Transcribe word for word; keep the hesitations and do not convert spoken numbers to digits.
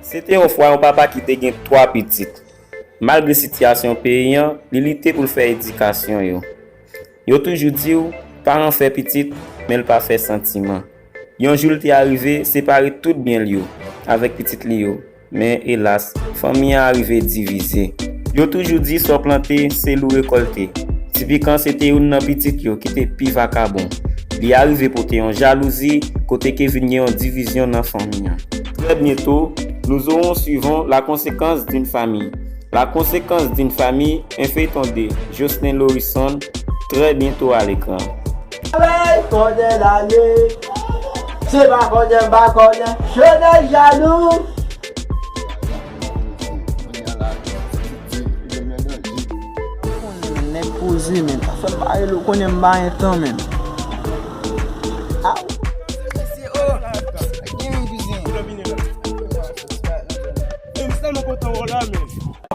Se te yon fwa yon papa ki te gen twa pitit. Malgre sitiyasyon peyi an, li lite pou l fè edikasyon yo. Yo toujou di w, paran fè pitit, men l pa fè santiman. Yon jou l te arive separe tout byen l yo avèk pitit li yo. Men elas, fanmi an arive divize. Yo toujou di sa w plante, se li w rekòlte. Ti Pikan se te youn nan pitit yo ki te pi vakabon. Li arive pote yon jalouzi kote ke vin gen yon divizyon nan fanmi an. Trè byento, nous aurons suivant la conséquence d'une famille. La conséquence d'une famille, un feuilleton de Jocelyn Lorison, très bientôt à l'écran. Ay, konnen lale. Se pa konnen, m pa konnen. Chanèl jalou. Konnen, men, nèg poze, men. Afè m pa rele w, konnen m pa gen tan, men. Aw. Menm sa nou kontan wè w la, men.